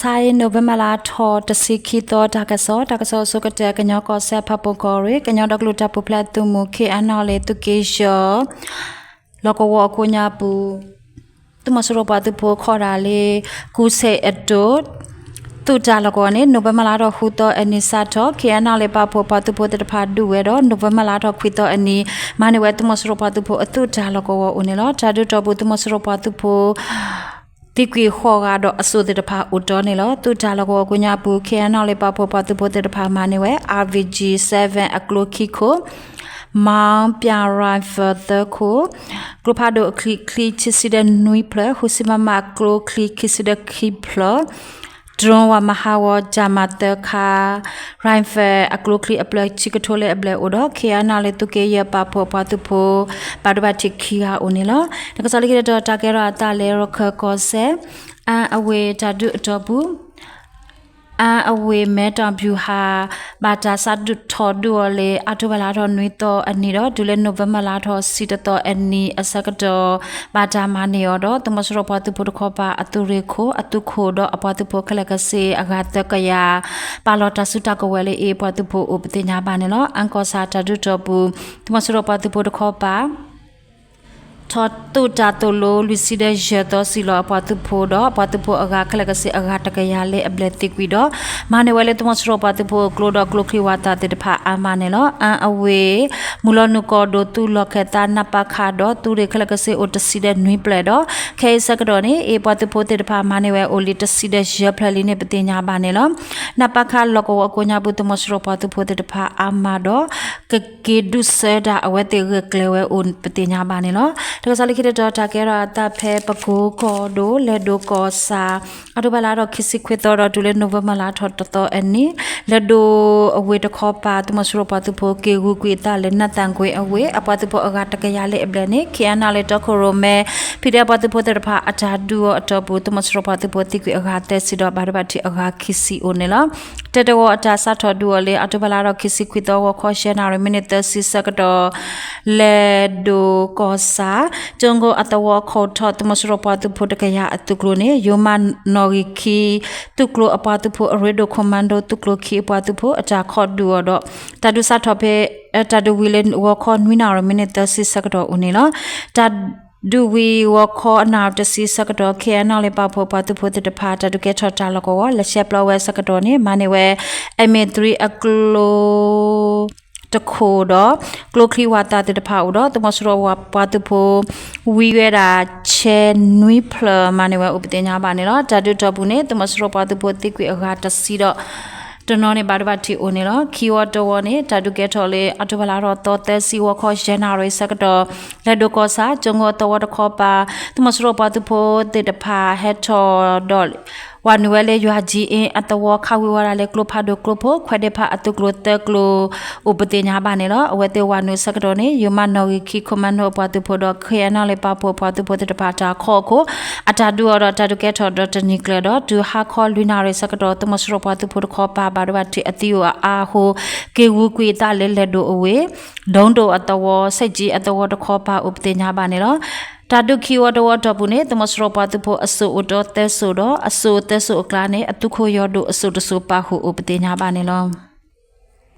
ထါအံၤ နိၣ်ဝ့ဘၢၣ်လါထီၣ်တဆံခံသီ တၢ်ကစီၣ်, တၢ်ကစီၣ်အဆိကတၢၢ် ကညီကီၢ်စဲၣ် ဖၣ်ပူၣ်ကီၢ်ရ့ၣ် ကညီဒီကလုာ်တၢ်ပူၤဖျဲးသုးမုၢ် ခ့ၣ်အဲၣ်နီၣ်လ့ၣ် သုးက့ယဲၢ် လီၢ်ကဝီၤအကိးညါပူၤ သုးမီၤစိရိၤပှၤသုးဖိခီၣ်ဒၣ်လၢ ကူစ့ၣ်အဒိၣ် သုးတၢ်လီၢ်ကဝီၤန့ၣ် နိၣ်ဝ့ဘၢၣ်လါထီၣ်ဃုသီအနံၤစးထီၣ် ခ့ၣ်အဲၣ်နီၣ်လ့ၣ် ပာ်ဖှိၣ်ပှၤသုးဖိသ့ၣ်တဖၣ်ဒုးဝဲဒီး နိၣ်ဝ့ဘၢၣ်လါထီၣ်ခွံသီအနံၤ မၤန့ၢ်ဝဲသုးမီၤစိရိၤပှၤသုးဖိအသုးတၢ်လီၢ်ကဝီၤအိၣ်န့ၣ်လီၤ. တၢ်ဒုးတီၢ်ပူၤ သုးမီၤစိရိၤပှၤသုးဖိ သံကွံာ်ဃိးဂၤဒီးအစိၣ်သ့ၣ်တဖၣ်အိၣ်တီန့ၣ်လီၤ. သုးတၢ်လီၢ်ကဝီၤကိးညါပူၤ ခ့ၣ်အဲၣ်နီၣ်လ့ၣ် ပာ်ဖှိၣ်ပှၤသုးဖိသ့ၣ်တဖၣ်မၤန့ၢ်ဝဲ အၣ်ဝံၣ်ကၠံ seven အကျိခံခိၣ်, မီၣ်ပၠၣ် rifle သၢခိၣ်, ကျိဖးဒိၣ်အချံချံ ခံဆံဒီးနွံဖျၢၣ်, ဃုဆံ မမ အကျိချံ ခံဆံဒီးခံဖျၢၣ်, drone ဝၤမဟါဝီၤ Jammer သၢခါ, rifle အကျိချံအဖျၢၣ်ဆံကထိလၢအဘျဲၣ်အိၣ်ဒီး ခ့ၣ်အဲၣ်နီၣ်လ့ၣ် သုးက့ယဲၢ် ပာ်ဖှိၣ်ပှၤသုးဖိ ဘၣ်ဒိဘၣ်ထံးခံဂၤအိၣ်န့ၣ်လီၤ. တၢ်ကစီၣ်လၢခံတတီၤ တၢ်ကဲထီၣ်အသးလၢ ရခၢၣ်ကီၢ်စဲၣ် အၣ်အဝ့ၢ်တၢ်ဒုးအတီၢ်ပူၤ အၣ်အဝ့ၢ်မဲတီၣ် ဗျူဟာ ဘၣ်တၢ်စးထီၣ်ဒုးအီၤလၢ အီးထိဘၢၣ်လါထီၣ်နွံသီအနံၤဒီး တုၤလၢနိၣ်ဝ့ဘၢၣ်လါထီၣ်ဆံတသီအနံၤ အဆၢကတီၢ် ဘၣ်တၢ်မၤန့ၢ်အီၤဒီး သုးမီၤစိရိၤပှၤသုးဖိတခီပၤ အသုးရ့ၣ်ခိၣ် အသုးခိၣ်ဒီးအပှၤသုးဖိခဲလၢာ်ကစ့ၢ် အဂၤသၢကယၤ ပာ်လီၤတၢ်စုတၢ်ကဝဲၤလၢအံၤ ပှၤသုးဖိအိၣ်ပသ့ၣ်ညါဘၣ်န့ၣ်လီၤ. အၣ်ကီၢ်ဆၣ်တၢ်ဒုးတီၢ်ပူၤ သုးမီၤစိရိၤပှၤသုးဖိတခီပၤ ထီၣ်သုးတၢ်သိၣ်လိ လွံၢ်ဆံဒီးယဲၢ်သီစံၣ်လီၤ အပှၤသုးဖိဒီး အပှၤသုးဖိအဂၤခဲလၢာ်ကစ့ၢ်အဂၤတကယၤလၢအဘျဲၣ်သံကွံာ်ဒီး မၤန့ၢ်ဝဲလၢသုးမီၤစိရိၤပှၤသုးဖိအကျိဒီးကျိချံဝးသးသ့ၣ်တဖၣ်အါမးန့ၣ်လီၤ. အၣ်အဝ့ၢ် မုၢ်လီၤနုာ်ကီၢ်ဒိၣ်သုးလီၢ်ခၢၣ်သး နပခ ဒီး သုးရ့ၣ်ခဲလၢာ်ကစ့ၢ်အိၣ်တဆံဒီးနွံဖျၢၣ်ဒီး ခဲအံၤဆၢကတီၢ်န့ၣ် အံၤပှၤသုးဖိသ့ၣ်တဖၣ်မၤန့ၢ်ဝဲအိၣ်လံတဆံဒီးယဲၢ်ဖျၢၣ်လံန့ၣ် ပသ့ၣ်ညါဘၣ်န့ၣ်လီၤ. နပခ လီၢ်ကဝီၤအကိးညါပူၤ သုးမီၤစိရိၤပှၤသုးဖိသ့ၣ်တဖၣ်အါမးဒီး ကက့ၤဒုးဆၢတၢ်အဝဲသ့ၣ်ဂၢၢ်ကျၢၤဝဲအိၣ်ပသ့ၣ်ညါဘၣ်န့ၣ်လီၤ. တၢ်ကစီၣ်လၢခံတတီၤ တၢ်ကဲထီၣ်အသးဖဲပကိၤကီၢ်ဒိၣ် လဲၤဒိၣ်ကီၢ်ဆၣ် အီးထိဘၢၣ်လါထီၣ်ခံဆံခွံသီဒီးတုၤလၢနိၣ်ဝ့ဘၢၣ်လါထီၣ်တသီအနံၤ လဲၤဒိၣ်အဝ့ၢ်တခီပၤ သုးမီၤစိရိၤပှၤသုးဖိက့ၤဂုာ်ကွံာ်အသးလၢ နၢ်သၣ်ကွ့အဝ့ၢ် အပှၤသုးဖိအဂၤတကယၤလၢအဘျဲၣ်န့ၣ် ခ့ၣ်အဲၣ်နီၣ်လ့ၣ် တီခိၣ်ရိၣ်မဲ ဖံးဒဲးအပှၤသုးဖိသ့ၣ်တဖၣ်အတၢ်ဒုးအီၤအတီၢ်ပူၤ သုးမီၤစိရိၤပှၤသုးဖိသံကွံာ်အဂၤသၢဆံဒီး ဘၣ်ဒိဘၣ်ထံးအဂၤခံဆံအိၣ်န့ၣ်လီၤ. တဲတဝီအတၢ်စးထီၣ်ဒုးအီၤလၢ အီးထိဘၢၣ်လါထီၣ်ခံဆံခွံသီ ဂီၤခီယဲၢ်နၣ်ရံၣ် မံးနံးသၢဆံဆၢကတီၢ် လဲၤဒိၣ်ကီၢ်ဆၣ် ကၠိကိအသဝီခိၣ်ထီၣ် သုးမီၤစိရိၤပှၤသုးဖိတကယၤအသုးကျိၤန့ၣ် ယိၤမးနီၣ်ဂံၢ်ခံ သုးကျိၤအပှၤသုးဖိအရ့ဒိၣ် commando သုးကျိၤခံအပှၤသုးဖိအတၢ်ခီၣ်ဒုးအီၤဒီး တၢ်ဒုးစးထီၣ်ဖဲ တၢ်ဒုးဝံၤလၢဂီၤခီနွံနၣ်ရံၣ် မံးနံးသၢဆံဆၢကတီၢ်အိၣ်န့ၣ်လီၤ. တၢ်ဒုးဝံၤဂီၤခီအနၣ်ရံၣ်တဆံဆၢကတီၢ် ခ့ၣ်အဲၣ်နီၣ်လ့ၣ် ပာ်ဖှိၣ်ပှၤသုးဖိသ့ၣ်တဖၣ် တၢ်ဒုးကဲထီၣ်တၢ်လီၢ်ကဝီၤ လဲၤရှဲပျီဝဲဆၢကတီၢ်န့ၣ် မၤန့ၢ်ဝဲ အမ့ၢ်သရံးအကျိ တခိၣ်ဒီး ကျိချံဝးသးသ့ၣ်တဖၣ်အိၣ်ဒီး သုးမီၤစိရိၤပှၤသုးဖိ ဝံဝဲဒၣ်ဆဲနွံဖျၢၣ် မၤန့ၢ်ဝဲအိၣ်ပသ့ၣ်ညါဘၣ်န့ၣ်လီၤ. တၢ်ဒုးတီၢ်ပူၤန့ၣ် သုးမီၤစိရိၤပှၤသုးဖိသံကွံာ်အဂၤတဆံဒီး တနီၤန့ၣ် ဘၣ်ဒိဘၣ်ထံးအိၣ်န့ၣ်လီၤ. ခံဝီတဝီန့ၣ် တၢ်ဒုးကဲထီၣ်လၢ အီးထိဘၢၣ်လါထီၣ်သီသၢဆံ ဂီၤခီယဲၢ်နၣ်ရံၣ်ဆၢကတီၢ် လဲၤဒိၣ်ကီၢ်ဆၣ် ကၠိကိအသဝီတခီပၤ သုးမီၤစိရိၤပှၤသုးဖိသ့ၣ်တဖၣ်ဟဲထီၣ်ဒီး ဝၤနုာ်ဝဲလၢယွၤကၠံအ့အသဝီ ခးဝံၤဝဲဒၣ်လၢကျိဖးဒိၣ်ကျိဖိ ခွဲးဒ့ဖးအသုးကျိၤသၢကျိၤ အိၣ်ပသ့ၣ်ညါဘၣ်န့ၣ်လီၤ. အဝဲသ့ၣ်ဝၤနုာ်ဆၢကတီၢ်န့ၣ် ယိၤမးနီၣ်ဂံၢ်ခံ commando အပှၤသုးဖိဒီး ခ့ၣ်အဲၣ်နီၣ်လ့ၣ် ပာ်ဖှိၣ်အပှၤသုးဖိသ့ၣ်တဖၣ်တၢ်ခီၣ်အခိၣ် အတၢ်ဒုးအီၤဒီးတၢ်ဒုးကဲထီၣ်ဒီးတနံၤကျၢၤဒီး တုၤဟါခီလွံၢ်နၣ်ရံၣ်ဆၢကတီၢ် သုးမီၤစိရိၤပှၤသုးဖိတခီပၤ ဘၣ်ဒိဘၣ်ထံးအသံအိၣ်အါအဃိ က့ၤဂုာ်ကွံာ်အသးလၢလဲၤဒိၣ်အဝ့ၢ် ဒိၣ်ဒိၣ်အသဝီ စဲးကၠံအသဝီတခီပၤအိၣ်ပသ့ၣ်ညါဘၣ်န့ၣ်လီၤ. တၢ်ဒုးခံဝီတဝီတီၢ်ပူၤန့ၣ် သုးမီၤစိရိၤပှၤသုးဖိအစိၣ်အိၣ်ဒီးသၢစိၣ်ဒီး အစိၣ်သၢစိၣ်အကျါန့ၣ် အသုးခိၣ်ယီၤဒိၣ်အစိၣ်တစိၣ်ပာ်ဃုာ်အိၣ်ပသ့ၣ်ညါဘၣ်န့ၣ်လီၤ.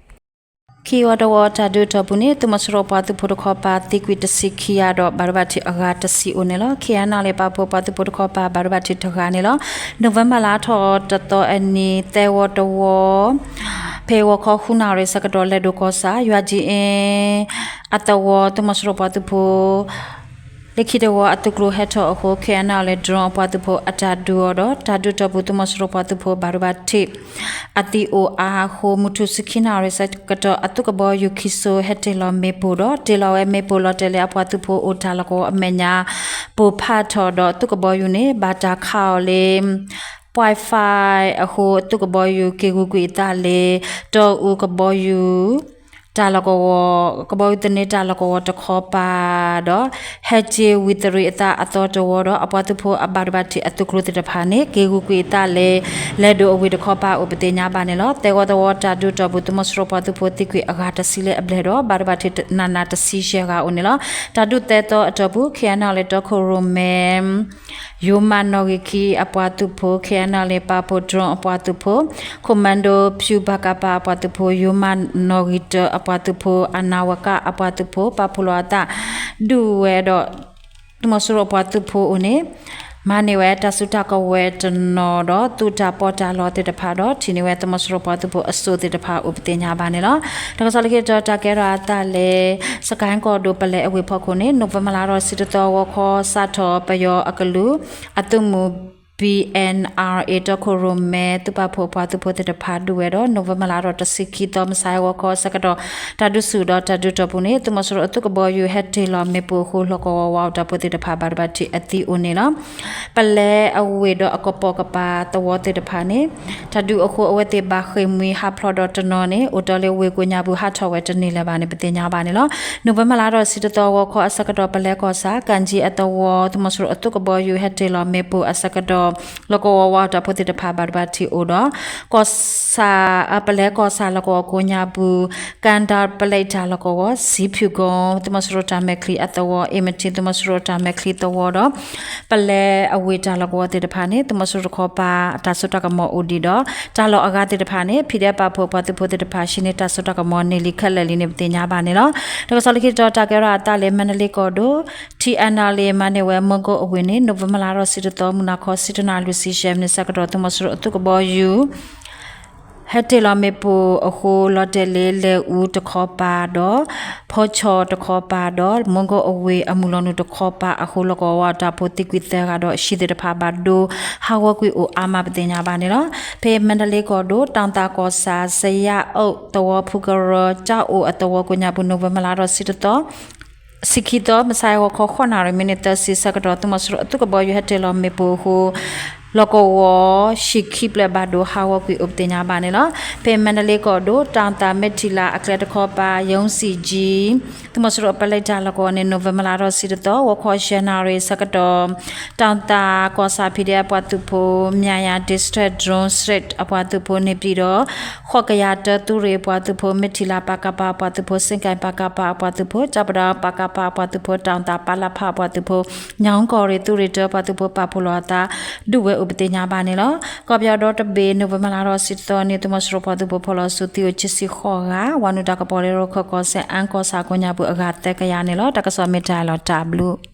ခံဝီတဝီတၢ်ဒုးတီၢ်ပူၤန့ၣ် သုးမီၤစိရိၤပှၤသုးဖိတခီပၤသံကွံာ်တဆံခံဂၤဒီး ဘၣ်ဒိဘၣ်ထံးအဂၤတဆံအိၣ်န့ၣ်လီၤ. ခ့ၣ်အဲၣ်နီၣ်လ့ၣ် ပာ်ဖှိၣ်ပှၤသုးဖိတခီပၤ ဘၣ်ဒိဘၣ်ထံးတဂၤန့ၣ်လီၤ. နိၣ်ဝ့ဘၢၣ်လါထီၣ်တသီအနံၤ သၢဝီတဝီ ဖဲဂီၤခီဃုနၣ်ရံၣ်ဆၢကတီၢ် လဲၤဒိၣ်ကီၢ်ဆၣ် ယွၤကၠံအ့အသဝီ သုးမီၤစိရိၤပှၤသုးဖိ လၢခံတဝီအသုးကျိၤဟဲထီၣ်အဃိ ခ့ၣ်အဲၣ်နီၣ်လ့ၣ် drone အပှၤသုးဖိအတၢ်ဒုးအီၤဒီး တၢ်ဒုးတီၢ်ပူၤ သုးမီၤစိရိၤပှၤသုးဖိ ဘၣ်ဒိဘၣ်ထံး အသံအိၣ်အါအဃိ မုၢ်ထူၣ်ဆံခံနၣ်ရံၣ်ဆၢကတီၢ် အသုးကဘီယူၤခံစိၤ ဟဲတ့ၢ်လီၤမ့ၣ်ပိၢ်ဒီး တ့ၢ်လီၤဝဲမ့ၣ်ပိၢ်လီၤတဲာ်လၢအပှၤသုးဖိအိၣ်တၢ်လီၢ်ကဝီၤအမဲာ်ညါ ပိၢ်ဖးထီၣ်ဒီး သုးကဘီယူၤန့ၣ် ဘၣ်တၢ်ခးအီၤလၢ ပွဲၣ်ဖးအဃိ သုးကဘီယူၤက့ၤဂုာ်ကွံာ်အသးလၢ တီအူကဘီယူၤ တၢ်လီၢ်ကဝီၤ ကဘီယူၤသန့တၢ်လီၢ်ကဝီၤတခီပၤဒီး ဟဲက့ၤဝံၤသရံးအသးအသီတဝီဒီး အပှၤသုးဖိအဘၣ်ဒိဘၣ်ထံးအသုးကျိၤသ့ၣ်တဖၣ်န့ၣ် က့ၤဂုာ်ကွံာ်အသးလၢ လဲၤဒိၣ်အဝ့ၢ်တခီပၤအိၣ်ပသ့ၣ်ညါဘၣ်န့ၣ်လီၤ. သၢဝီတဝီတၢ်ဒုးတီၢ်ပူၤ သုးမီၤစိရိၤပှၤသုးဖိသံကွံာ်အဂၤတဆံလၢအဘျဲၣ်ဒီး ဘၣ်ဒိဘၣ်ထံးနးနးတဆံယဲၢ်ဂၤအိၣ်န့ၣ်လီၤ. တၢ်ဒုးသၢသီအတီၢ်ပူၤ ခ့ၣ်အဲၣ်နီၣ်လ့ၣ် တီခိၣ်ရိၣ်မဲ ယိၤမးနီၣ်ဂံၢ်ခံအပှၤသုးဖိ ခ့ၣ်အဲၣ်နီၣ်လ့ၣ် ပာ်ဖှိၣ် drone အပှၤသုးဖိ ခိၣ်မၣ်ဒိ ဖြူ ပကဖ အပှၤသုးဖိ ယိၤမးနီၣ်ဂံၢ်တၢအပှၤသုးဖိ အနၢ်ဝဲကၣ်အပှၤသုးဖိ ပာ်ဖှိၣ်လီၤအသး ဒုးဝဲဒီး သုးမီၤစိရိၤအပှၤသုးဖိအိၣ်န့ၣ် မၤန့ၢ်ဝဲတၢ်စုတၢ်ကဝဲၤတနီၤဒီး သုးတၢ်ပီးတၢ်လီသ့ၣ်တဖၣ်ဒီး ထံၣ်န့ၢ်ဝဲသုးမီၤစိရိၤပှၤသုးဖိအစိၣ်သ့ၣ်တဖၣ်အိၣ်ပသ့ၣ်ညါဘၣ်န့ၣ်လီၤ. တၢ်ကစီၣ်လၢခံတတီၤ တၢ်ကဲထီၣ်အသးလၢ စကဲၣ်ကီၢ်ဒိၣ် ပလဲအဝ့ၢ်ဖီခိၣ်န့ၣ် နိၣ်ဝ့ဘၢၣ်လါဒီးတဆံတသီ ဂီၤခီစးထီၣ်ပယီၤအကလုာ်အသုးမုၢ် ဘံၣ်အဲၣ်အၣ်အ့ၣ် တီခိၣ်ရိၣ်မဲ သုးပာ်ဖှိၣ်အပှၤသုးဖိသ့ၣ်တဖၣ်ဒုးဝဲဒီး နိၣ်ဝ့ဘၢၣ်လါဒီးတဆံခံသီ မုၢ်ဆါဟဲဂီၤခီအဆၢကတီၢ် တၢ်ဒုးဆူၣ်ဒီးတၢ်ဒုးတီၢ်ပူၤန့ၣ် သုးမီၤစိရိၤအသုးကဘီယူၤဟဲတ့ၢ်လီၤမ့ၣ်ပိၢ်အဃိ လီၢ်ကဝီၤဝးအိၣ်တၢ်ဖိသ့ၣ်တဖၣ်ဘၣ်ဒိဘၣ်ထံးအသံအိၣ်န့ၣ်လီၤ. ပလဲအဝ့ၢ်ဒီးအကပိာ်ကပၤသဝီသ့ၣ်တဖၣ်န့ၣ် တၢ်ဒုးအဃိအဝဲသ့ၣ်ဘၣ်ဃ့ၢ်မှံဟးဖျိးဒီးတနီၤန့ၣ် အိၣ်တ့ၢ်လၢဝ့ၢ်ကိးညါပူၤ ဟးထီၣ်ဝဲတန့ၢ်လၢၤဘၣ်န့ၣ် ပသ့ၣ်ညါဘၣ်န့ၣ်လီၤ. နိၣ်ဝ့ဘၢၣ်လါဒီးတဆံတသီ ဂီၤခီအဆၢကတီၢ် ပလဲကီၢ်ဆၣ် ကၣ်ကၠံအသဝီ သုးမီၤစိရိၤအသုးကဘီယူၤဟဲတ့ၢ်လီၤမ့ၣ်ပိၢ်အဆၢကတီၢ် လီၢ်ကဝီၤဝးအိၣ်တၢ်ဖိသ့ၣ်တဖၣ်ဘၣ်ဒိဘၣ်ထံးအိၣ်ဒီး ကီၢ်ဆၣ် ပလဲကီၢ်ဆၣ်လီၢ်ကဝီၤကိးညါပူၤ ကၣ်ဒၣ်ပလဲတၢ်လီၢ်ကဝီၤ စံဖၠူၣ်ကီၢ် သုးမီၤစိရိၤတၢ်မဲာ်ချံအသဝီ အ့ၣ်မထံ သုးမီၤစိရိၤတၢ်မဲာ်ချံသဝီဒီး ပလဲအဝ့ၢ်တၢ်လီၢ်ကဝီၤသ့ၣ်တဖၣ်န့ၣ် သုးမီၤစိရိၤတခီပၤ တၢ်စိတၢ်ကမီၤအိၣ်ဒံးဒီး တၢ်လီၢ်အဂၤသ့ၣ်တဖၣ်န့ၣ် ဖံးဒဲးပာ်ဖှိၣ်ပှၤသုးဖိသ့ၣ်တဖၣ် ဟံးန့ၢ်တၢ်စိတၢ်ကမီၤန့ၢ်လံခဲလၢာ်လံန့ၣ် ပသ့ၣ်ညါဘၣ်န့ၣ်လီၤ. တၢ်ကစီၣ်လၢခံတတီၤ တၢ်ကဲထီၣ်အသးလၢ မါဒလ့ကီၢ်ဒိၣ် ထံၣ်အဲၣ်နီၣ်လ့ၣ် မၤန့ၢ်ဝဲမီၢ်ကိၣ်အဝ့ၢ်န့ၣ် နိၣ်ဝ့ဘၢၣ်လါဒီးတဆံတသီ မုၢ်နၤခီ ဆံတၢနၣ်ရံၣ် လွံၢ်ဆံယဲၢ်မံးနံး ဆၢကတီၢ် သုးမီၤစိရိၤအသုးကဘီယူၤ ဟဲတ့ၢ်လီၤမ့ၣ်ပိၢ်အဃိ လီၤတဲာ်လၢ လဲၤအူတခီပၤဒီး ဖီဆီတခီပၤဒီး မီၢ်ကိၣ်အဝ့ၢ်အမုၢ်လီၤနုာ်တခီပၤအဃိ လီၢ်ကဝီၤဝးအိၣ်တၢ်ဖိသံကွံာ်သၢဂၤဒီး ဟံၣ်သ့ၣ်တဖၣ်ဘၣ်ဒိဟးဂီၤကွံာ်အိၣ်အါမး ပသ့ၣ်ညါဘၣ်န့ၣ်လီၤ. ဖဲမါဒလ့ကီၢ်ဒိၣ် တၢ်သးကီၢ်ဆၣ် စယါအုးသဝီ ဖူကရၢ ကၠၣ်အိၣ်အသဝီကိးညါပူၤ နိၣ်ဝ့ဘၢၣ်လါဒီးတဆံတသီ ဆံခံသီ မုၢ်ဆါဟဲဂီၤခီ ဃိးနၣ်ရံၣ် မံးနံးသၢဆံ ဆၢကတီၢ် သုးမီၤစိရိၤအသုးကဘီယူၤဟဲတ့ၢ်လီၤမ့ၣ်ပိၢ်အဃိ လီၢ်ကဝီၤဟံၣ်ခံဖျၢၣ်ဘၣ်ဒိဟးဂီၤကွံာ်အိၣ် ပသ့ၣ်ညါဘၣ်န့ၣ်လီၤ. ဖဲမါဒလ့ကီၢ်ဒိၣ် တၢ်သးမဲာ်ထံလာ်အကျဲတခီပၤ ယုံစံကၠံ သုးမီၤစိရိၤအပလဲတၢ်လီၢ်ကဝီၤန့ၣ် နိၣ်ဝ့ဘၢၣ်လါဒီးတဆံတသီ ဂီၤခီ ယဲၢ်နၣ်ရံၣ် ဆၢကတီၢ် တၢ်သးကီၢ်ဆၣ် ဖံးဒဲးအပှၤသုးဖိ မၠၣ်ယၤ District Drone Strike အပှၤသုးဖိ န့ၣ်ပံၤဒီး ဃိးကယၤတၢ သုးရ့ၣ်အပှၤသုးဖိ မဲာ်ထံလာ် ပကဖ အပှၤသုးဖိ စ့ၣ်ကၣ် ပကဖ အပှၤသုးဖိ ကၠၣ်ပဒီ ပကဖ အပှၤသုးဖိ တၢ်သး ပလဖ အပှၤသုးဖိ ညၣ်အူကီၢ်ရ့ၣ် သုးရ့ၣ်တၢ အပှၤသုးဖိ ပာ်ဖှိၣ်လီၤအသး ဒုးဝဲအိၣ် ပသ့ၣ်ညါဘၣ်န့ၣ်လီၤ. ကီၢ်ပယီၤဒီတဘ့ၣ် နိၣ်ဝ့ဘၢၣ်လါဒီးတဆံတသီန့ၣ် သုးမီၤစိရိၤပှၤသုးဖိ ဖီၣ်လီၤစုသံအိၣ် ခံဆံဃိးဂၤ ဝၤနုာ်တၢ်ကပီၤလၢ ရခၢၣ်ကီၢ်စဲၣ် အၣ်ကီၢ်ဆၣ်ကိးညါပူၤ အဂၤသၢကယၤန့ၣ်လီၤ. တၢ်ကစီၣ်မ့ၢ်တၢ်လီၤ တၢ်ဘျုး